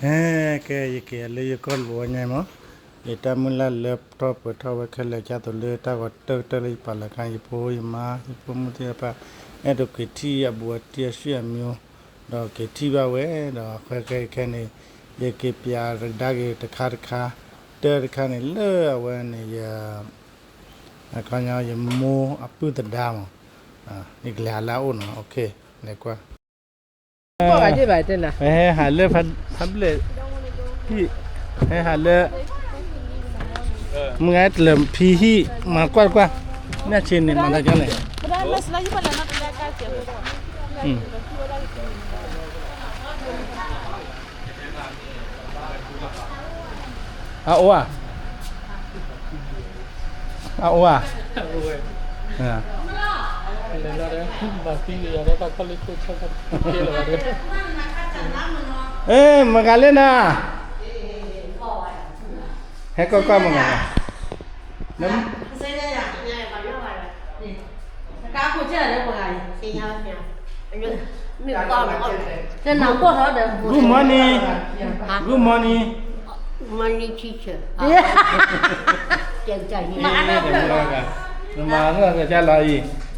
ဟဲ ကဲ ယက့ၤလၢယကီၢ်လီၤဝဲညါမး, ယတၢ်မုၢ်လၢ်လၢထီၣ်ပှဲၤထီၣ်ဝဲခဲလၢာ် ကသိးလၢတၢ်ဂီၤတၢၢ်ကတၢၢ်လၢယပာ်လီၤခါ ယဖိယမါ ယဖိမုၣ်သ့ၣ်တဖၣ် အဲၣ်ဒိးက့ၤထံၣ်အဘူးအတံၢ်အဆွေအမျိုး ဒီးက့ၤထံၣ်ဘၣ်ဝဲ ဒီးခဲကဲခဲန့ၣ် ယက့ၤပျးကဒါက့ၤတခါတခါ တၢ်တခါန့ၣ် လၢအဝဲန့ၣ် ယ အခီပညီ ယမိၢ်အပုၢ်သဒါမး, ယကလဲၤဟးလၢအအိၣ်နီၤ, လဲၤကွၢ် ဟဲဟးလၢ ဖးဘျဲၣ် ဟံၣ်, ဟဲဟးလၢ မုၢ်ဂၤတလၢဖံဟံၣ် မၤကွၢ်တကွၢ်, မ့ၢ်ဆ့ၣ်န့ၣ် မၤတၢ်ကလဲၣ်, အအိၣ်ဧါ အအိၣ်ဧါ, အဲ မဂၤလၢနၤ, ဟဲကွၢ်ကွၢ်မဂၤ, န Good morning. Good morning. Morning teacher. နမၤလီၤအံၤ,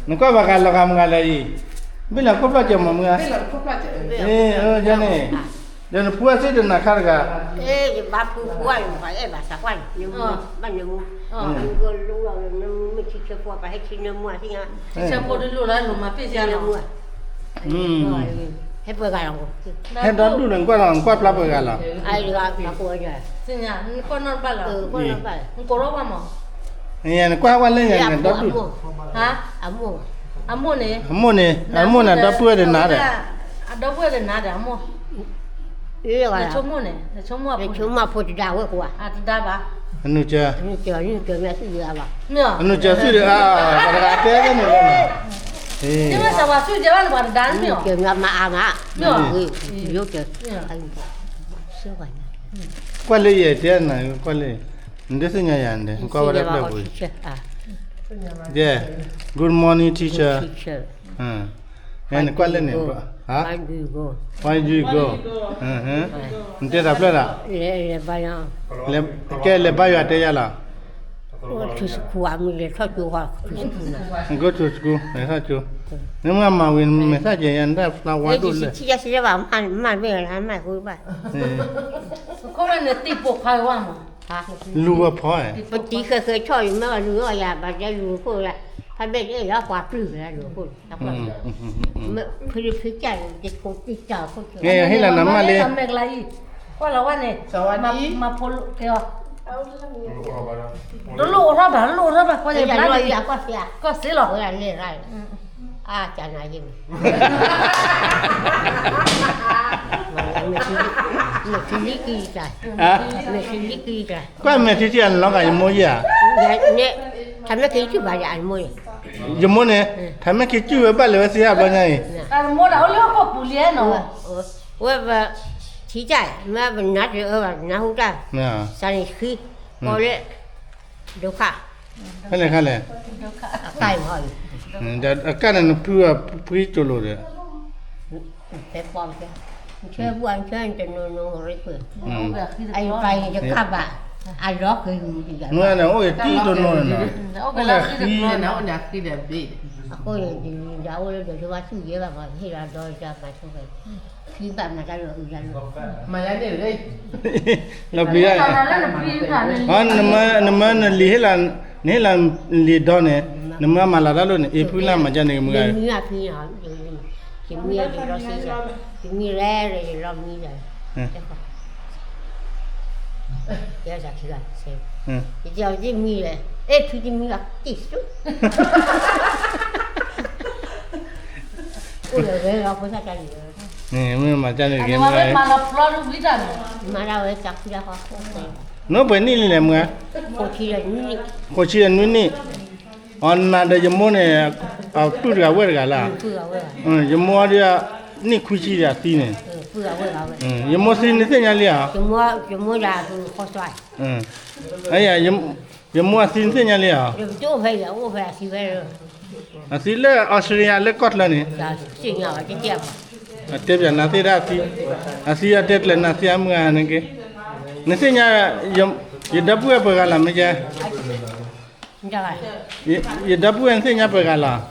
နကွၢ်ဘၣ်ဂၤလီၤဂၤမုၢ်ဂၤလၢအံၤ, ဘ့ၣ်လီၤခိၣ်ဖျီၣ်ကၠီမးမုၢ်ဂၤ, အၢ ယန့ၣ်, ဒီးနဖုအစ့ၣ်တနၤခါတဂၤ, ယဘၣ်ဖုဖုအံၤ ပှၤအဲၣ်ဘၣ်သးကွၢ်န့ၣ်, နမူ, ဘၣ်နမူ, နမူ, နမူမ့ၢ်ထံဆၢဖိ ပှၤဟဲထံနမူအသ့ၣ်ညါ, ထံဆၢဖိတလိၣ်လၢလိၣ်မၤပ့ၢ်စ့ၢ်လီၤ, ဟဲပှဲၤဂၤလီၤ, ဟဲဒီဒူၣ်န့ၣ် နကွၢ်လီၤ နကွၢ်ဖျါပှဲၤဂၤလီၤ, နကွၢ်နီတဘၣ်လီၤ, နကိးထီၣ်ဘၣ်မး, နကွၢ်ဝဲလၢညါန့ၣ် ဒီဒူၣ်, အမိၢ်န့ၣ်, အမိၢ်န့ၣ် အဒီပုၢ်ဝဲၢ်ဒီးနၤဒီး, အဒီပုၢ်ဝဲၢ်ဒီးနၤဒီး အမိၢ် နဆိကမိၣ်န့ၣ်, နဆိကမိၣ်အဖိ, နဆိကမိၣ်အဖိတဒါဝဲကိးဧါ, တဒါဘၣ်, အနုၢ်ကၢ, အနုၢ်ကၢ, အနုၢ်ကၢမ့ၢ်အသူၣ်ယံၤအါဘၣ်, အနုၢ်ကၢသူၣ်ဒီးအါ, ပှၤတဂၤတဲဝဲန့ၣ်လီၤ, မ့ၢ်စၢ်ပှၤသူၣ်ယံၤဘၣ်န့ၣ် ပှၤတဒါန့ၣ်မ့ၢ်အီၤ, အနုၢ်ကၢမ့ၢ်အမၤအါမး, ယိကၢ, ကွၢ်လၢယဲၢ်တဲနၤ, ကွၢ်လၢ, နဒုးသ့ၣ်ညါယၤန့ၣ် ကွၢ်ဝဲဒၣ်ဖျၢၣ်ပူၤအံၤ, ယဲၢ်, Good morning teacher, နကွၢ်လၢန့ၣ်, Where do you go? နတဲတၢ်ဖျၢၣ်ဒီး, ကဲလဲၤဘါယွၤတဲယၤလီၤ, go to school, go to school, နမ့ၢ်မၤဝံၤ နမဲာ်သၣ်ကဲၤယၤ နတၢ်ဖျါဝါဒိၣ်လဲၣ်, မ့ၢ်ဘၣ်, လူၤဝဲဖီ, ပတံၤဃၢၤဃၢၤဆီၣ်အံၤ မ့ၢ်လူၤအီၤယၤ ဘၣ်တဲလူၤခိၣ်လၢ, ဖဲဘၣ်တဲလီၤပှၤပျုၢ်လၢလူၤခိၣ်, ဖဲလၢဖံကၢ်န့ၣ် တကိးတံၢ်တၢ်ခိၣ်, ဟ့ၣ်လီၤနမၢ်လံ, ကွၢ်လီၤဝဲန့ၣ်, မၤဖိကဲအီၤ, တလိၣ်အိးထီၣ်ဘၣ် တလိၣ်အိးထီၣ်ဘၣ် ကွၢ်လၢဘျါန့ၣ်, ကွၢ်စ့လီၤ, အါကနၤယ့ၢ်န့ၣ် မဲာ်ထံလံကံတၢ်, မဲာ်ထံလံကံတၢ်, ကွၢ်မဲာ်ထံထံအလီၤဂာ်ယမိၢ်ယဲၢ်ဧါ, ထမ့ၢ်က့ၤစုၣ်ဘၣ်ယၤအမိၢ်န့ၣ်, ယမိၢ်န့ၣ်, ထမ့ၢ်က့ၤစုၣ်ဝဲဘၣ်လဲၤဝဲသ့ၣ်တဖၣ်ဘျီညါအံၤ, ဝဲ, ထံကၢ်, မ့ၢ်ပနၢ်တအၢဘၣ် ပနၢ်ဟူတၢ်, စးန့ၣ်ဃံ, ကီလၢ, ဒိခါ, ဖဲလဲၣ်ခါလဲၣ်, အကၢ်န့ၣ် နဖုအဖှံကၠိလိၤဒီး ဖဲပီဖဲ, နဆၢဘူၣ်အနဆၢနတနိၤနိၤရ့ကွ့ၢ်, အအံၤပာ်န့ၣ်ယကၢ်ဘၣ်, အလီၤက့ၤ, မ့ၢ်န့ၣ်အိၣ်ယတံၢ်တနိၤန့ၣ်, အိၣ်ဒီးဃံ, အဃိန့ၣ် ယအိၣ်လၢဒီးယဘၣ်သူၣ်ယဲဘၣ်မး ဟ့ၣ်လီၤဒီးယမၤဆိဝဲ, ခံဘၣ်မၤတၢ်လၢအုယၤလီၤ, လီၤပျံၤ, နမၢနလံၤဟ့ၣ်လီၤ, နဟ့ၣ်လီၤလံၤဒီးန့ၣ်, နမၢမၤလီၤတၢ်လိၣ်န့ၣ် အ့ၣ်ဖုလၢမၤကန့ၣ်ကမုၢ်ဂၤ, ယမံလီၤ, ယမံလီၤ, ယမံလီၤ, ယလီၤမံလီၤ, ယ, ယမံလီၤ, အ့ၣ်ဖုတမံလီၤ, တံၢ်ဆူ, အိၣ်လၢဝဲလီၤဖိသၣ်တၢ်လံ, မ့ၢ်မၤကန့ၣ်ကမုၢ်ဂၤ, မၤဒၣ်ဝဲတၢ်ဖုတၢ်ဖီ, နအိၣ်ပှဲၤနံၣ်လံလဲၣ်မုၢ်ဂၤ, ဃိးဆံဒီးနွံနံၣ်, အီၤနၤဒီးယမိၢ်န့ၣ်, အပုၢ်တဂၤဝဲၢ်တဂၤလီၤ, ယမိၢ်ဒီး, နံၣ်ခွံဆံဒီးအသံန့ၣ်, ယမိၢ်သံနသ့ၣ်ညါလံဧါ, ယမိၢ်အသံနသ့ၣ်ညါလံဧါ, အသံလၢအီစထြ့လယါလၢကီၢ်ချၢန့ၣ်, တဲပၠးနၤသ့ၣ်ဒၣ်အသံ, အသံအတဲကျဲၤနၤသ့ၣ်အမုၢ်ဂၤန့ၣ်က့, နသ့ၣ်ညါ, ယဒီပုၢ်ဝဲၢ်ပှဲၤဂၤလီၤမ့ၢ်ကဲ, ယဒီပုၢ်ဝဲၢ်နသ့ၣ်ညါပှဲၤဂၤလီၤ,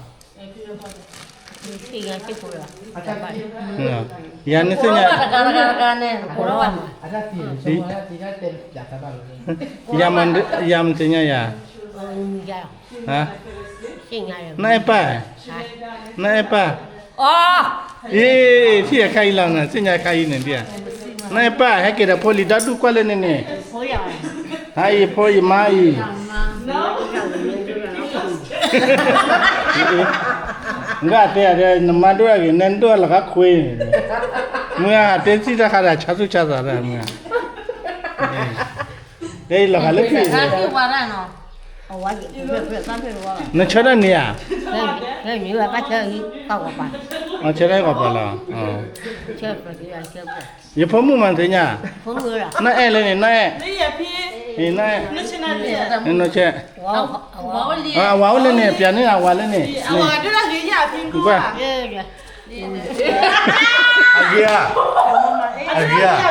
ယၤနသ့ၣ်ညါ, ယၤမ့ၢ်သ့ၣ်ညါယၤ, နအဲၣ်ပၢ်, နအဲၣ်ပၢ်, အ့ ထံၣ်အခါအံၤလီၤနၤ သ့ၣ်ညါအခါအံၤန့ၣ်ဒ်, နအဲၣ်ပၢ် ဟဲက့ၤဒီးဖိလံၤဒီဒူၣ်ကွၢ်လၢန့ၣ်န့ၣ်, ဟါအံၤဖိယမါအံၤ နကတဲဒီး နမါဒိၣ်တၢ်ဂ့ၤ နဒိၣ်လီၤခါခွ့န့ၣ်, မုၢ်ဂၤတဲစံၣ်တၢ်ခါဒီး ဆါသူၣ်ဆါသးတၢ်မုၢ်ဂၤ, တဲလီၤခါလၢခံ, နဆၢတၢ်န့ၣ်ဧါ, ဆၢတၢ်ဂီၤပှၤလီၤ, ယဖိမုၣ်မၤသ့ၣ်ညါ, နအဲၣ်လၢန့ၣ် နအဲၣ်, နအဲၣ်, နဆဲး, အဝၤအိၣ်လၢန့ၣ် ပၠးန့ၢ်အဝၤလၢန့ၣ်, ကွၢ်, အဂ့ၤဧါ, အဂ့ၤဧါ,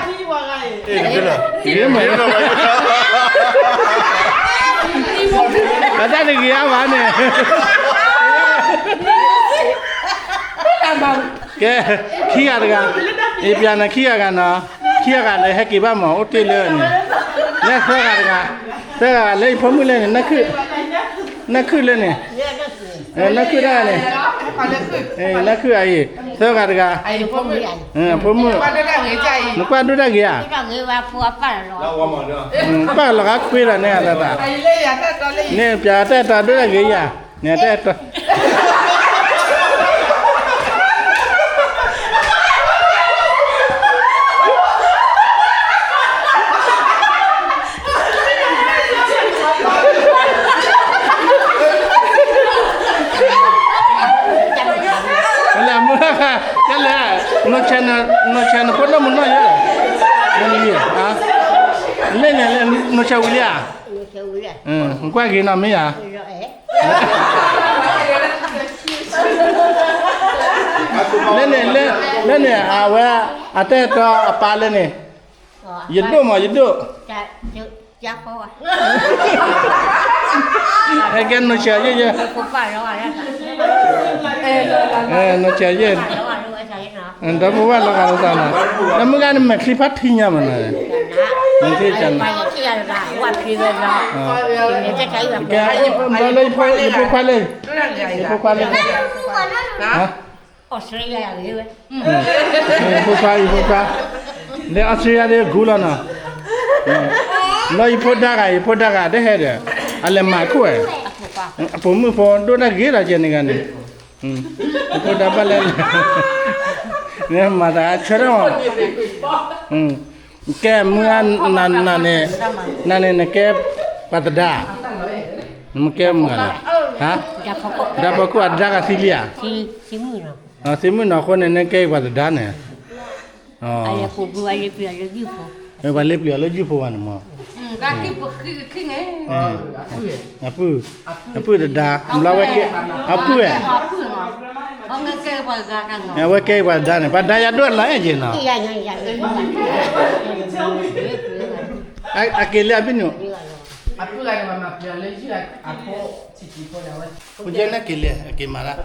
အတၢ်တဂ့ၤအါဘၣ်န့ၣ် ကဲ, ခံဂၤတဂၤ, ယပၠးနၤခံဂၤဂၤနီၤ, ခံဂၤဂၤလၢဟဲက့ၤဘၣ်မး အိၣ်တ့ၢ်လၢန့ၣ်, လၢသၢဂၤတဂၤ, သၢဂၤလၢယဖိမုၣ်လၢန့ၣ်, နၢ်ခုၣ်လၢန့ၣ်, နၢ်ခုၣ်တဂၤန့ၣ်, နၢ်ခုၣ်အံၤ, သၢဂၤတဂၤ, ဖိမုၣ်, နကွၢ်ဒိၣ်တၢ်ဂ့ၤဧါ, ကွၢ်လီၤဂာ်ခွ့လီၤန့ၣ်အသး, န့ၣ်ပၠးတၢ်အဲၣ်တီဒိၣ်တၢ်ဂ့ၤယၤ, န့ၣ်တၢ်အဲၣ်တီ လၢမုၢ်, ကဲလဲၣ်, နီၢ်ဆဲးနဖိနီၢ်မုၢ်နီၢ်ယဲ, လၢန့ၣ်, နီၢ်ဆဲးဝံၤလံဧါ, ကွၢ်ဂ့ၤနီၤမ့ၢ်ဧါ လၢန့ၣ်, လၢန့ၣ် အဝဲ, အတၢ်အဲၣ်တီအပၢ်လၢန့ၣ်, ယဒိၣ်မး ယဒိၣ်, ဟဲကဲနီၢ်ဆဲးယဲၢ်ယဲၢ်, နီၢ်ဆဲးယဲၢ်, ဒီဖိဝဲၢ်လီၤဂာ်လီၤသးနီၤ, ဒီမုၢ်ဂၤန့ၣ် မဲာ်ချံဖးထံညါမးနီၤ, မဲာ်ချံ, ကဲ, လၢယဖိခွါလၢ, ယဖိခွါလၢ, ယဖိခွါ, ယဖိခွါ, လၢအီစထြ့လယါဒ်ဂူၤလီၤနီၤ, လၢယဖိဒါဂၤ ယဖိဒါဂၤတဟဲဒီး, အလဲၤမၤခိၣ်ဝဲ, အပိာ်မုၣ်ဖိဒိၣ်တၢ်ဂ့ၤလီၤကဲန့ၣ်ဂၤန့ၣ်, ယဖိဒါဘၣ်လဲၣ်, မၤသးဆၢထၢၣ်မး, ကဲမုၢ်ဂၤနၤန့ၣ်, နၤန့ၣ်နကဲပှၤသဒါ, နမ့ၢ်ကဲမုၢ်ဂၤလဲၣ်, ဒါဖီခိၣ်အဒါဂၤသံလံဧါ, သံမုၣ်နီၤအဃိန့ၣ် နကဲပှၤသဒါန့ၣ်, ပှၤလ့ပျံၤအီၤလၢယုၢ်ဖိဘၣ်န့ၣ်မး, အပုၢ်, အပုၢ်တဒါ, ဘျီဝဲကဲ, အပုၢ်ဝဲ, အဝဲကဲပှၤသဒါန့ၣ် ပှၤဒါယၤဒိၣ်လီၤအဲၣ်က့ၤနီၤ, အက့ၤလၢအဘ့ၣ်နုာ်, အပုၢ်ဂၤန့ၣ် ပှၤမၤပျံၤအီၤလၢယုၢ်အဖိ, ဖိကဲနက့ၤလံ အက့ၤမၤဒၣ်,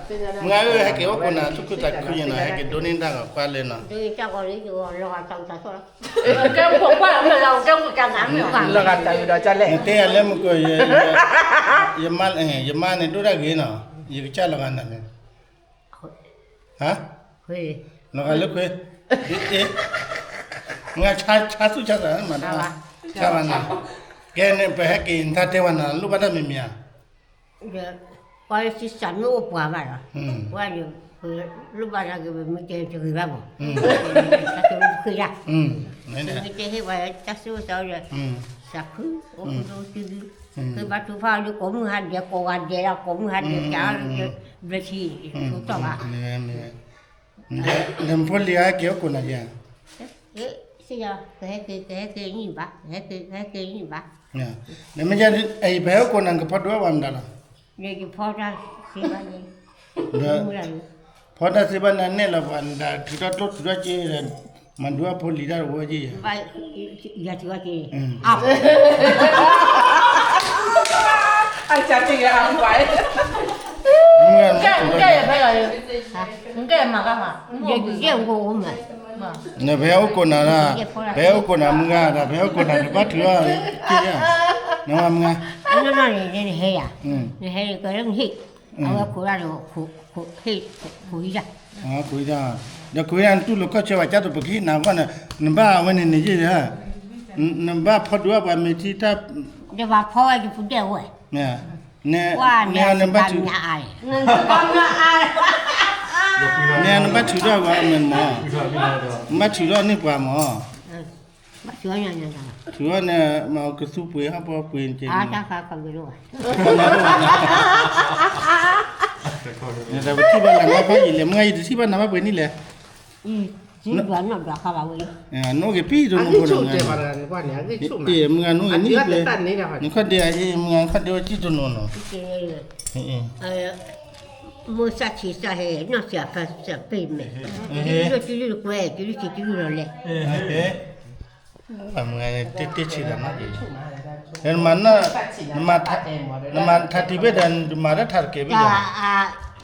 မုၢ်ဂၤဧၢ ဟဲက့ၤအိၣ်ခိးနၤ သူၣ်ခုသးခုယနီၤ ဟဲက့ၤဒိးန့ၢ်တၢ်ဂီၤကွၢ်လၢနီၤ, လီၤဂာ်တၢ်ဝံၤဒီးကလဲၣ်, နတဲယၤလၢမုၢ်ကီး, ယမါန့ၣ်ဒိၣ်တၢ်ဂ့ၤနီၤ, ယကစၢ်လီၤဂာ်နၤန့ၣ်, ဟါ, လီၤဂာ်လၢခွ့, မုၢ်ဂၤဆါသူၣ်ဆါသးမး, ဆါဘၣ်နၤ, ကဲန့ၣ် ပဟဲက့ၤနတၢ်တဲဝဲနၤ လိၣ်ဘၣ်တၢ်မံၤမံၤဧါ ပှၤစံးစၢ်မ့ၢ်အိၣ်ပှၤဘၣ်ဒီး, ပှၤန့ၣ်, ပလိၣ်ဘၣ်တၢ်ဂ့ၤမ့ၢ်တဲတဂ့ၤဘၣ်မး, တဂ့ၤတဟ့ၣ်ပှၤတၢ်ဆိၣ်ဂ့ၤဆိၣ်ဝါဒီး, စၢ်ခု, အိၣ်ခိးဒိၣ်တုၤဒု, ဃ့ဘါထုကဖၣ်ဒီးကိးမုၢ်ဟါဒဲး ကိးဂၤဒဲးဒီး ကိးမုၢ်ဟါဒဲး ပျးလၢ, ဘျၢထံ, ဆိကတီၢ်ဘၣ် နဖိလံၤဟဲက့ၤအိၣ်ခိးနၤယဲ, ကဟဲက့ၤ ကဟဲက့ၤနံၣ်ဘၣ်, ကဟဲက့ၤနံၣ်ဘၣ်, နမ့ၢ်ယဲ, ပဟဲအိၣ်ခိးနၤ နကဖီဒိၣ်ဝဲမတၤလီၤ, ယဖီတၢ်စ့ဘၣ်န့ၣ်, ဒီး, ဖီတၢ်စ့ဘၣ်နၤနဲၣ်လီၤပှၤ နတၢ်ထုးထီၣ်ကျိၣ်ထုးထီၣ်စ့ဒီး မၤဒုးအီၣ်ဖိလံၤတၢ်တဝဲက့ယၤ, ယၤထုးထီၣ်စ့, အကဲယဖဲလီၤ, နကဲမၤကမၤ, နဖဲအိၣ်ကိးနၤလီၤ, ဖဲအိၣ်ကိးနၤမုၢ်ဂၤဒီး ဖဲအိၣ်ကိးနၤ နဘၣ်ထုးထီၣ်က့ယၤ, နမၤမုၢ်ဂၤ, နဟဲယၤ, နဟဲကလၢနဟ့ၣ်, အဝဲခိးတၢ်ဒီး ခိးဟံၣ်တၢ်, ခိးဟံၣ်တၢ်, ဒီးခိးဟံၣ်တၢ် နတူၢ်လိာ်ကီၢ်ဆၢဘၣ် ကၢ်သိးပကဟ့ၣ်နၤအဂီၢ်န့ၣ် နဘၣ်အဝဲန့ၣ်န့ၣ်ယ့ၢ်, နဘၣ်ဖီဒုးအီၣ်ပှၤမ့ၢ်ထံတၢ်, ယဘၣ်ဖီဝဲယဖုဒဲၣ်ဝဲ, န, နဘၣ်ထုး, နဘၣ်ထုးထီၣ်ဝဲမ့ၢ်မၢ်, နဘၣ်ထုးထီၣ်န့ၢ်ပှၤမၢ်, ထုးထီၣ်န့ၣ် မ့ၢ်ကသူပှ့ၤဟီၣ်ပှ့ၤန့ၣ်, နတၢ်ပထံၣ်ဘၣ်နၤဘၣ်ဖးယံာ်လဲၣ် မုၢ်ဂၤ ယတထံၣ်ဘၣ်နၤဘၣ်ပှဲၤနံၣ်လဲၣ်, နအိၣ်က့ၤပံၣ်တနီၤဖိဒီး, မုၢ်ဂၤနအိၣ်က့ၤနံၣ်ပှဲၤ, နခီၣ်ဒ့အံၤ မုၢ်ဂၤနခီၣ်ဒ့အံၤ ကံၣ်တနီၤနီၤ, မိၢ်သးဆံးသးဟဲ နီၢ်စှၤဖးစှၤပ့ၢ်မဲာ်, တုလုၢ်တုလုၢ်ကွဲ တုလုၢ်စံးတုလုၢ်လီၤလဲၣ်, မုၢ်ဂၤန့ၣ် တ့တ့ဆံးတၢ်နီၢ်က့ၤ, နမၤထါတံၢ်ဘ့ၣ်ဒီး နမၤတၢ်ထါတကဲဘ့ၣ်ဒီး,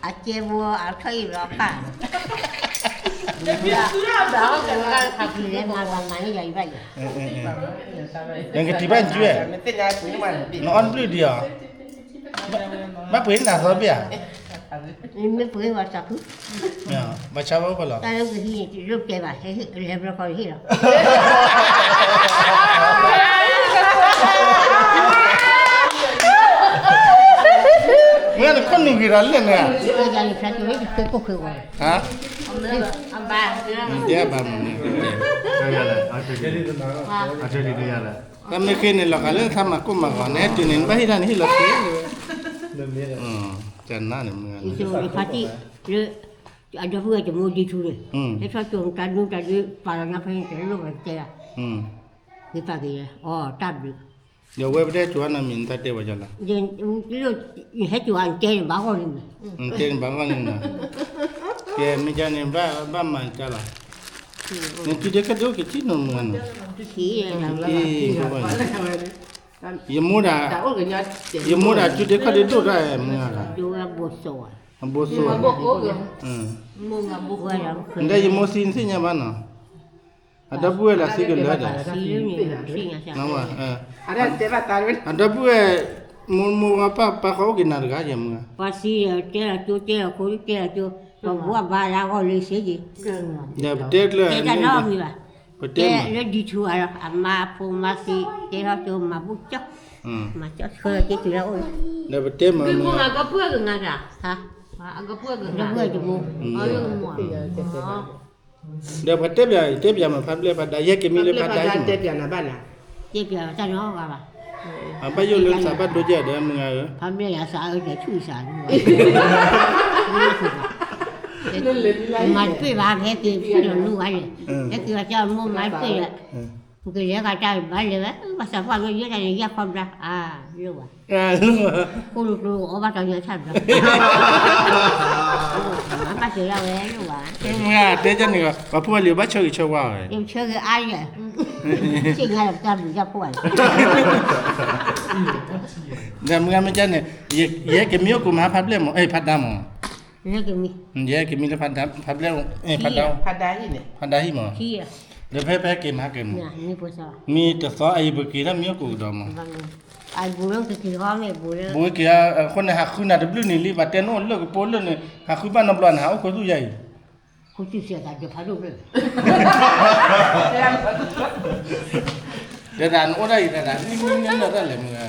အကဲဘိအထီၣ်အံၤလီၤပၢ်, နကထံၣ်ဘၣ်နကၠွဲ, နအီၣ်တဘျုးဒံးဧါ, ဘၣ်ပှ့ၤနၤသီဘ့ၣ်ဧါ, မ့ၢ်ပှ့ၤဝဲသးခု, ဘၣ်ဆါဝဲအိၣ်ဖဲလီၤ, တၢ်လၢကဟံးန့ၣ် တလိၣ်တဲဘၣ် ဟဲဟ့ၣ် လဲၤဘျီဃီဟ့ၣ်လီၤ, မ့ၢ်နခိၣ်နူာ်ဂ့ၤဒီးလဲၣ်န့ၣ်, တၢ်မ့ၢ်ဃ့န့ၣ် လီၤဂာ်လၢသးမၤကိၢ်မၤဂီၤ နဟဲတုၤန့ၣ် နဘၣ်ဟ့ၣ်တၢ်န့ၣ်ဟ့ၣ်လီၤသ့, ကနၣ်န့ၣ်မုၢ်ဂၤန့ၣ်, အဒီပုၢ်ဝဲၢ်တမိၢ်ဒ့ထူန့ၣ်, ဟဲထီၣ်ကၠိတၢ်ဒူတၢ်ဒ့ပာ်လီၤညါဖဲန့ၣ် တလိၣ်ဝဲတဲယၤ, မ့ၢ်ပာ်က့ၤယဲ အီ တၢ်ဘျုး, ဒီးဝဲပတဲကၠိအနီတမံၤ နတၢ်တဲဝဲယၤလီၤ, ယဟဲကၠိအတဲန့ၣ်ဘၣ်ဂီၢ်န့ၣ်, တဲန့ၣ်ဘၣ်ဂီၢ်န့ၣ်နီၤ, ကဲမ့ၢ်ကန့ၣ် ဘၣ်မၤတၢ်လီၤ, နစုဒ့ခီၣ်ဒ့အိၣ်က့ၤထံၣ်နီၤမုၢ်ဂၤနီၤ, ယမိၢ်ဒၣ်, ယမိၢ်ဒၣ်စုဒ့ခီၣ်ဒ့ဒိၣ်တၢ်မုၢ်ဂၤ, အဘိၣ်စိ, နတဲယမိၢ်သံနသ့ၣ်ညါဘၣ်နီၤ, အဒီပုၢ်ဝဲၢ်လၢသံကလၢာ်ဒီး, အဒီပုၢ်ဝဲၢ်, မိၢ်မိၢ်ပၢ်ပၢ်ဃီအိၣ်က့ၤနၤတဂၤယဲမုၢ်ဂၤ, ပှၤသံဒီးတဲလီၤကၠိတဲလီၤခိၣ်တဲလီၤကၠိ, ပှၤဘူၣ်အဘါလၢအဂီၢ်လၢစ့ယံၤ, ဒီးပတဲကျၢၤ, တဲတၢ်နီတမံၤဘၣ်, ပတဲလၢဒ်ထူအါလီၤ အမါဖိမါသံ, တဲထီၣ်ကၠိမၤဘူၣ်ကၠီ, မၤကၠီဆှၢက့ၤတုၤလၢအိၣ်လီၤ, ဒီးပတဲမၤ, အကပုၢ်ကနၤတၢ်, အကပုၢ်ကနၤ, ဒီးပှၤတဲပျး တဲပျးမး ဖးဘျဲၣ်ဖးဒါ ယဲက့ၤမံလၢဖးဒါဟံၣ်မး, တဲပျးတၢ်နီတဂၤဘၣ်, အဘၣ်ယိၣ်လၢသးဘၣ်ဒိကဲဒီးမုၢ်ဂၤဧၢ, ဖးဘျဲၣ်ယၤသးအၢတဆူၣ်သး, မၤတပ့ၢ်ဘၣ် ဟဲက့ၤဖုၣ်လီၤလူၤဝဲန့ၣ်, ဟဲက့ၤဝဲကၠီမိၢ်မၤတပ့ၢ်ဒီး, ပကလဲၤဂၤတၢ်ဘၣ်လဲၤဝဲ ဘၣ်သးပှၢ်လၢယဲဒၣ်န့ၣ် ယဲၢ်ခီဘျါ, လၢဝဲ ကိၣ်လိာ်ကျိအီၣ်ဘၣ်တၢ်ညါဆၣ်ဘျါ, မၤဘၣ်က့ၤဒၣ်ဝဲလၢဝဲ, မ့ၢ်တဲကန့ၣ် ပှၤဖိဝဲလံၤဘၣ်ဆၢဂ့ၤဆၢဝါဝဲ, ဆၢဂ့ၤအါယဲ, သ့ၣ်ညါလီၤပတၢ်ဘျုးတၢ်ဖှိၣ်ဘၣ်, ဒီးမုၢ်ဂၤမ့ၢ်ကန့ၣ်, ယဟဲက့ၤမံအိၣ်ကိးမးဖးဘျဲၣ်မး အဲၣ်ဖးဒါမး, ယဟဲက့ၤမံလၢဖးဘျဲၣ်, ဖးဒါ, ဖးဒါဟံၣ်မး, ဒီးဖဲဖဲက့ၤမးက့ၤမး, မံတသီအံၤပက့ၤထီၣ်မံအိၣ်ကိးကဒီးမး, ဘူးက့ၤအဃိန့ၣ် ဟးဃုနၤတဘျုးနံၤလံ ဘၣ်တဲနအိၣ်လၢကပိလၢန့ၣ် ဟးဃုဘၣ်နီတဘျီန့ၣ် ဟးအိၣ်ခိးသူၣ်ယါအံၤ, တဲဒၣ်နအိၣ်ဒၣ်အံၤတၢ်ဒၣ် နံၣ်နံၣ်နၢ်နၢ်တၢ်လဲၣ်မုၢ်ဧၢ,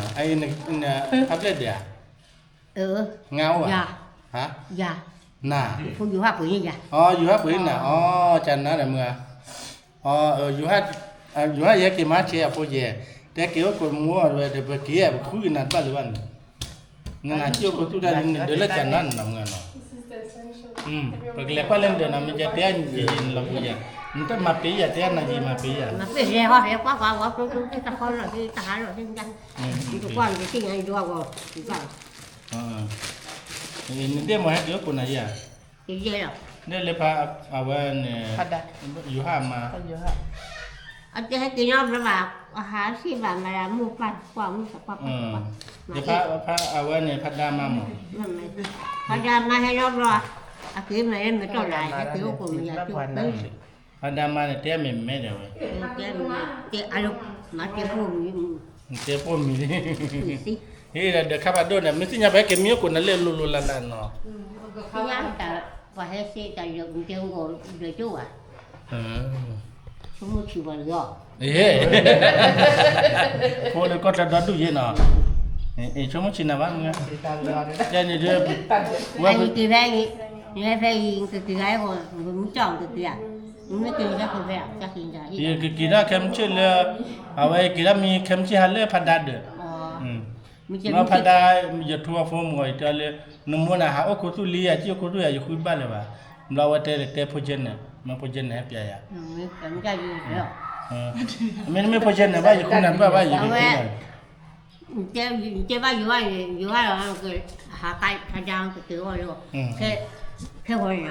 အံၤ ဖးဘျဲၣ်ဒဲးဧါ, ငါအိၣ်ဧါ, နၤ, ယိၤဟၣ်ပှ့ၤနၤ, အီ ယိၤဟၣ်ယဲက့ၤမၤဆဲးအဖိယဲၢ်, တဲက့ၤအိၣ်ကိးမူအီၤဝဲဒီး ပက့ၤပဃုကနၤတဘၣ်လၢၤဘၣ်န့ၣ်, နနၤစံၣ်အိၣ်ခိးသူၣ်တၢ်လံန့ၣ် ဒၢးလၢကနၤနၤမုၢ်ဧၢနီၤ, ပကလဲၤကွၢ်လၢနဒၢးနီၤ မ့ၢ်ကတဲနၤလီၤပူၤယဲၢ်, နတမၤပ့ၤယၤ တဲနၤယံၤမၤပ့ၤယၤ, မၤပ့ၤလဲၤဟီလဲၤကွၢ်ကွၢ်ဝဲ ကျိကျိတၢ်ဃီလီၤ တၢ်ဟးလီၤ တၢ် ကွၢ်န့ၣ် တသ့ၣ်ညါယွၤဂီၤ တၢ် နဒ့ၣ်မးဟဲက့ၤအိၣ်ကိးနၤယဲၢ်, ဒ့ၣ်လၢဖါအဝဲန့ၣ်, ယိၤဟၣ်မါ, အတဲဟဲက့ၤနီတဘျီဘၣ်, အဟးစံၣ်ဘၣ်မၤလၢမုၢ်ပှၢ်ကွၢ်မုၢ်သးပှၢ်ပှၢ်ပှၢ်, ဖါအဝဲန့ၣ် ဖါဒါမါမး, ဖါဒါမါဟဲနီတဘျီ, အက့ၤမၤလၢမ့ၢ်တီၢ်လၢ် ဟဲက့ၤအိၣ်ကိးမၤယၤက့ၤ ဖါဒါမါန့ၣ် တဲမ့ၢ်မဲဒီးဝဲ, တဲအလီၤ, မၤတဲဖိမံၤ, တဲဖိမံၤ, ဟ့ၣ်ဒီးခါဖးဒိၣ်န့ၣ် မ့ၢ်သ့ၣ်ညါဘၣ် ဟဲက့ၤမံအိၣ်ကိးနၤလၢလိၤလိၤလၢ်လၢ်နီၤ, သ့ၣ်ညါတၢ်ပှၤဟဲစ့တၢ်လၢမ့ၢ်တဲဂီၢ်ဒီးကၠိဘၣ်, ဆိကမိၣ်ဆံးပှၤလီၤ, ဖိလၢကီၢ်ချၢဒီဒူၣ်ယဲနီၤ, ဆိကမိၣ်ဆံးနၤဘၣ်, ကဲန့ၣ်ဒ်, ဝဲက့ၤဖဲအံၤ, နဟဲဖဲအံၤ နကက့ၤဂၤအံၤဂီၢ် နကမူကၠီၣ်နကက့ၤဧါ, နမ့ၢ်က့ၤနကဃုဖဲဧါ, ယကက့ၤထီၣ်ခဲမုၢ်ဆ့ၣ်လၢ, အဝဲက့ၤထီၣ်မံခဲမုၢ်ဆ့ၣ်ဟါလၢဖါဒါဒၢး, မ့ၢ်ဖါဒါ, ယထိအဖိမုၣ်အံၤတဲလၢ, နမိၢ်နၤဟးအိၣ်ခိၣ်သူၣ်လံ ယစံၣ်အိၣ်ခိၣ်သူၣ်ယၤ ယဃုဘၣ်လၢၤဘၣ်, ဘျီဝဲတဲလၢတဲဖိကဲန့ၣ် မ့ၢ်ဖိကဲန့ၣ်ဟဲပျးယၤ, မ့ၢ်မ့ၢ်ဖိကဲန့ၣ်ဘၣ် ယဃုနၤတဘၣ်ဘၣ် ယကဃုနၤ တဲဘၣ်ယိၤဘၣ်န့ၣ် ယိၤဘၣ်လီၤ, ဟးက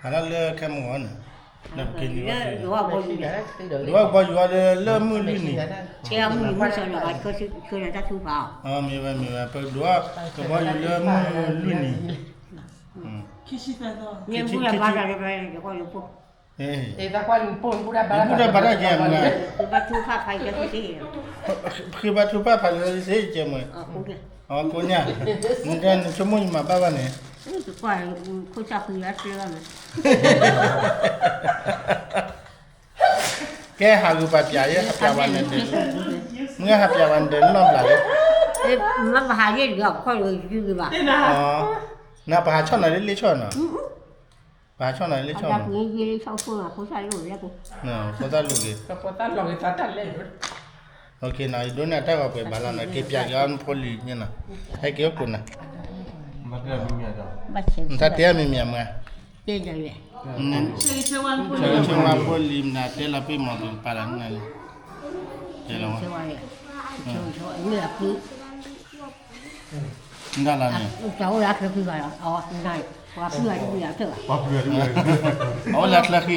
ဖါဒါကက့ၤအီၤလၢ, ခဲဂီၤန့ၣ်, ကဟးလီၤသ့လီၤ, ဟးလီၤလၢခဲမုၢ်ဂီၤန့ၣ်, ဒိးဘီယူၤလၢမုၢ်လွံၢ်နံၤ, မုၢ်နၤတၢ်ထူဖး, မ့ၢ်ဝဲမ့ၢ်ဝဲ ပဒိးဘီယူၤလၢမုၢ်လွံၢ်နံၤ, မ့ၢ်မုၢ်လၢဘါတၢ်လၢ, ယဘူၣ်တၢ်ဘါတၢ်ကဲမး, ဃ့ဘါထုကဖၣ်ဖးလၢစ့ကဲမး, ကိးညါ, နဆိကမိၣ်ယမၤဘၣ်ဘၣ်န့ၣ်, ခိၣ်ဆၣ်ဃံလၢကျၢၤဘၣ်န့ၣ်, ကဲဟးဂုာ်ပာ်ပျးယဲ ဟးပျးဝဲန့ၣ်ဒီး, မ့ၢ်ဟးပျးဝဲန့ၣ်ဒီးနီၢ်ဘျးလံ, မ့ၢ်ပဟးယဲၢ်တဂၤ ပခီၣ်လၢယုၢ်ဂ့ၤဘၣ်, နပဟးဆီၣ်နၤလၢလ့ဆီၣ်နီၤ, ပဟးဆီၣ်နၤလၢလ့ဆီၣ်, ဖိသၣ်လိၣ်ဂ့ၤ, ယဒိးန့ၢ်အတၢ်ဂီၤပှဲၤဘၣ်လီၤနီၤ, က့ၤပျးက့ၤအီၤနဖိလံၤန့ၣ်နီၤ, ဟဲက့ၤအိၣ်ကိးနၤ, နတၢ်တဲအမံၤမံၤမး, ဆၢဂ့ၤဆၢဝါဖိလံၤမနုၤ တဲလီၤပ့ၢ်မီၤပပာ်လီၤနၤလံ, တဲလီၤဝဲ, နဒၣ်လီၤန့ၣ်, တၢ်အိၣ်လၢချၢဃံဂၤလီၤ, ပှၤဖုဂၤတဖုဂၤ, အအိၣ်လၢချၢဃံဂၤမး, တၢ်အိၣ်လၢချၢဃံဂၤလီၤ,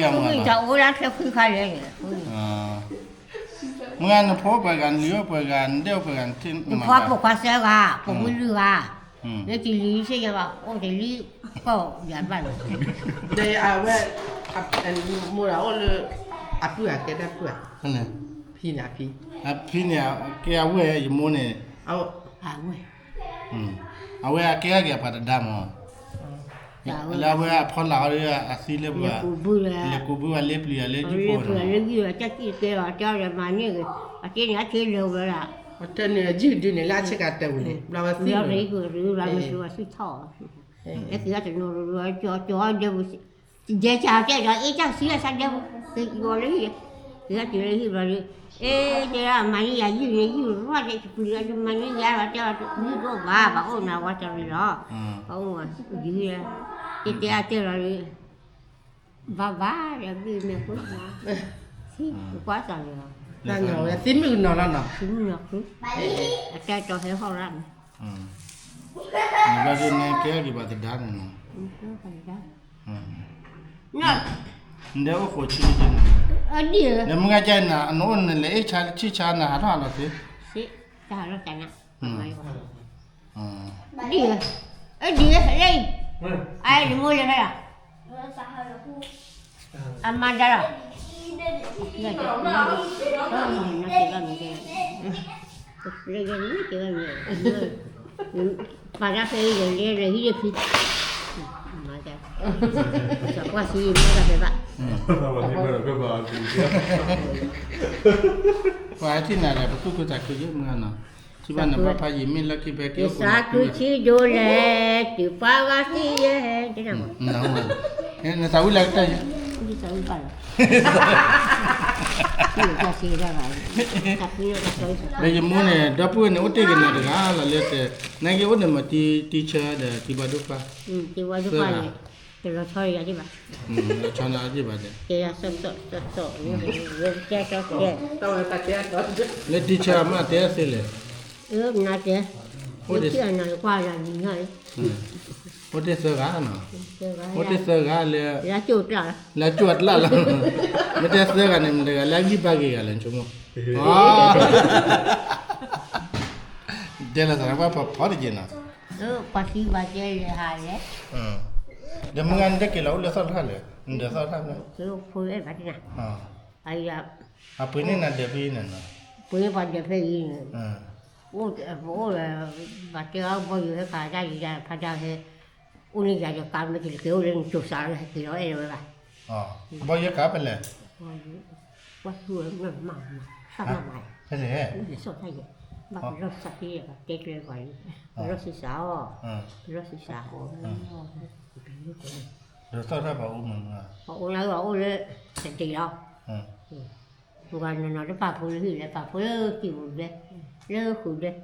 မ့ၢ်နဖိပှဲၤဂၤ နလံၤအိၣ်ပှဲၤဂၤ နဒဲအိၣ်ပှဲၤဂၤ, နဖိခွါဖိခွါသၢဂၤ, ဖိမုၣ်လွံၢ်ဂၤ, လၢတလံၤစ့ၢ်ကီးဘၣ် အိၣ်တလံၤကီၢ်ယၤဘၣ်လီၤ, ဒီးအဝဲ, မိၢ်ဒီးအိၣ်လၢ, အပုၢ်အကဲတၢ်ပုၢ်ဧါ, ဖံန့ၣ်, ဖံန့ၣ်, ကဲအဝဲၢ်ယမိၢ်န့ၣ်, အဝဲၢ် အဝဲအကဲထီၣ်က့ၤအပှၤတဒါမး, လၢအဝဲအဖီလာ်အီၤဒီးအသံလၢပှၤ, လဲၤကူးဘုဝဲလၢပျံၤအီၤလၢယုၢ်ဖိန့ၣ်, လၢယုၢ်အတၢ်စံၣ်တဲလီၤ တဲအီၤဒီးမၤန့ၢ်ဂ့ၤ, အကဲန့ၣ်အက့ၤလဲၤဝဲဒၣ်, တၢ်န့ၣ်ယုၢ်ဒုးန့ၣ်လၢအဆ့ကၤတၢ်ဝံၤန့ၣ် ဘျီဝဲသံ, ဘျီဝဲသံထီၣ်, ဟဲက့ၤအီၤတနီၤဒီး ကၠီကၠီဒီး ယဲၢ်ကၠီတဲဒီး အ့ၣ် တၢ်သံအဆါဒဲးဖိ, က့ၤက့ၤလၢဟံၣ်, က့ၤက့ၤလၢဟံၣ်ဘျီဒီး, အ့ၣ် တဲဒၣ် မၤန့ၢ်ယၤယုၢ်န့ၣ် ယုၢ်ရၣ်တဲ တပျံၤလၢတမၤန့ၢ်ယၤဘၣ် တဲအီၤတမုၢ်ဒိၣ်ဘၣ် ဘၣ်အိၣ်နၤဝဲတရံးလီၤ, ဘၣ်အိၣ်ဝဲဒ်လဲၣ်, တဲတဲအတဲလီၤဒီး, ဘၣ်ဘၣ်ဒီး ဘ့ၣ်မဲာ်ဖိမး, သံကွၢ်သးန့ၣ်လီၤ, သံမုၢ်ကနီၤလီၤနီၤ, သံမုၢ်ကနီၤ, အတဲတီၤဟဲဟီၣ်ရၣ်န့ၣ် နဘၣ်ဒ်န့ၣ်ကဲက့ၤပှၤသဒါန့ၣ်နီၤ, နဒဲအိၣ်ဃိးဆံန့ၣ်, နမုၢ်ဂၤကဲနၤ နအိၣ်နလဲၤအ့ၣ်ဆါဆံၣ်ဆါနဟးထီၣ်ဟးလီၤသ့, တၢ်ဟးလီၤတၢ်နၤ, ဒ်, ဒ်လဲၣ်, အယမိၢ်လဲၤဖဲလဲၣ်, အမါဒါလီၤ, လၢယဲန့ၣ်ကဲဘၣ်န့ၣ်, ပာ်တၢ်ဖဲအံၤလဲၤလဲၤဟံးလၢခံ, မၤတၢ်, ပှၤကွၢ်ဆံးမ့ၢ်တၢ်ဖဲဘၣ်, ပှၤထံၣ်နၤဒီး ပသူၣ်ခုသးခုယဲၢ်မုၢ်ဂၤနီၤ, ထံၣ်ဘၣ်နဘၣ်ဖးယံာ်မ့ၢ်လၢခံဖဲက့ၤအိၣ်ကိးနၤ, ယသးခုဆံးဒိၣ်လဲၣ်, တုၤပှၤဂၤသံယဲၢ်, နသးဝံၣ်လၢကတၢၢ်ယဲၢ် ဒီးယမိၢ်န့ၣ် ဒီပုၢ်ဝဲၢ်န့ၣ် အိၣ်တ့ၢ်က့ၤနၤတဂၤလီၤလၢတဲ, နာ်က့အိၣ်န့ၣ်မ့ၢ်တံၤဆၢဒီးတံၤဘၣ်ဒိၣ်ပၢ်, တံၤဘၣ်ဒိၣ်ပၢ်န့ၣ်, တလီၤဆီယၤဒံးဘၣ်, လီၤဆီနၤဒံးဘၣ်ဒီး, တဲယၤစီၣ်စီၣ်စီၣ်စီၣ်, ဝဲတဲစီၣ်တဲ, လၢတံၤဆၢအမ့ၢ်တဲသ့လဲၣ်, နတဲ, အိၣ်ဒ့ အိၣ်ဒ့သၢဂၤနီၤ, အိၣ်ဒ့သၢဂၤလၢ လၢကၠိၣ်တၢ်လီၤ, လၢတၢ်သၢဂၤန့ၣ် မတၤတဂၤလၢအဂံၢ်ဘါက့ၤဂၤလဲၣ် နဆိကမိၣ်, တဲလီၤသးပှၢ်ဖီတက့ၢ်နီၤ, ပှၤသံဘၣ်တဲလဲၤဟးလဲၣ်, ဒီးမုၢ်ဂၤနတဲက့ၤလီၤ အိၣ်လၢသီၣ်တထၢၣ်လဲၣ်, နဒၢးသီၣ်တထၢၣ်ဖဲ အပှ့ၤန့ၢ်နၤဒၢးဖဲအံၤန့ၣ်နီၤ, ပှ့ၤန့ၢ်ပှၤဒၢးဖဲအံၤန့ၣ်, အိၣ်လၢ ဘၣ်တဲအီၤဘီယူၤဟဲကၤတၢ်ယံၤယၤဖးတၢ်ဟဲ, အိၣ်န့ၣ်ယၤဒီးကးမ့ၢ်က့ၤတက့ၤအိၣ်လၢနကၠိၤစးလၢဟဲက့ၤလီၤအဲၣ်လၢၤဝဲဘၣ်, ဘီယူၤဟဲကၤဖဲလဲၣ်, ဝဲသူၣ်ဝဲမၤမၤမၤ သၣ်မၤမၤ, ဖဲလဲၣ်, လၢစီၣ်တၢ်ယဲ, ဘၣ်ကလီၢ်စးက့ၤယဲဘၣ် တဲကျဲပှၤလံ, ကလီၢ်ဆံးစးအီၤ, ကလီၢ်ဆံးစးအီၤ, ဒီးသီၣ်တထၢၣ်ပှၤအိၣ်မး, ပှၤအိၣ်လၢအအိၣ်လၢ တတ့ၢ်လီၤ, ပှၤနီၤနီၤတပာ်ဖိလၢဟံၣ်လဲၣ် ပာ်ဖိလၢကံၢ်ပူၤဘျဲၣ်, လၢဃုာ်ဘျဲၣ်,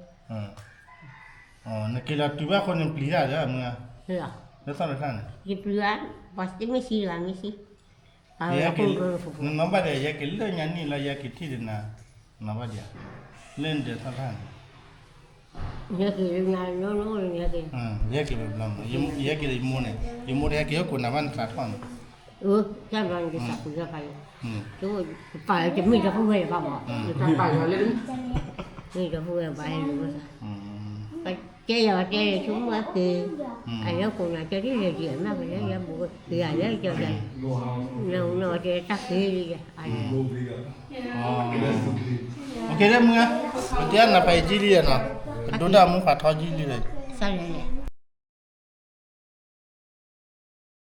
နက့ၤလီၤတုၤဘၣ်အဃိန့ၣ်ပျံၤတၢ်ဒီးမုၢ်ဧါ, လၢသီၣ်တထၢၣ်န့ၣ်, ယပျံၤဧါ, ပှၤတမ့ၢ်ဆံးတဂၤမ့ၢ်ဆံး, ယဲက့ၤ, နနီၢ်ဘၣ်ဒီး ယဲက့ၤလၢညါနံၣ်လီၤ ယဲက့ၤထံၣ်ဒီးနၤ, နနီၢ်ဘၣ်ဒီး, လၢနဒၢးသီၣ်တထၢၣ်န့ၣ် ယဟဲက့ၤလၢညါနီၢ်နီၢ်န့ၣ်, ယဟဲက့ၤဘျီမး, ယဟဲက့ၤဒီးယမိၢ်န့ၣ်, ယမိၢ်တဟဲက့ၤဟဲကိးနၤဘၣ်နသးထီၣ်န့ၣ်, ကၢ်ဘျီန့ၣ် ယသးပူၤယဖးယံၤ, ပာ်လၢတမ့ၢ်တၢ်ဟူးဝဲယဘၣ်မး, တမ့ၢ်တၢ်ဟူးဝဲဘၣ်ဟဲလၢၤ, ကဲယၤတဲဆိကမိၣ်က့ၤ, အလၢကိးနၤတဲဒ်လဲၣ်ဒ်အမ့ၢ်ကလဲၣ်ယဲဘူးက့ၤယၤလၢကၠီယၤ, နဝဲတဲတၢ်က့ၤလံယဲ, အိၣ်က့ၤလၢမုၢ်ဧါ, ပတဲနၤဖးယံၤကံလံယဲနီၤ, ပဒိတၢ်မူဖးထီကံလံဒီး, စးလဲၣ်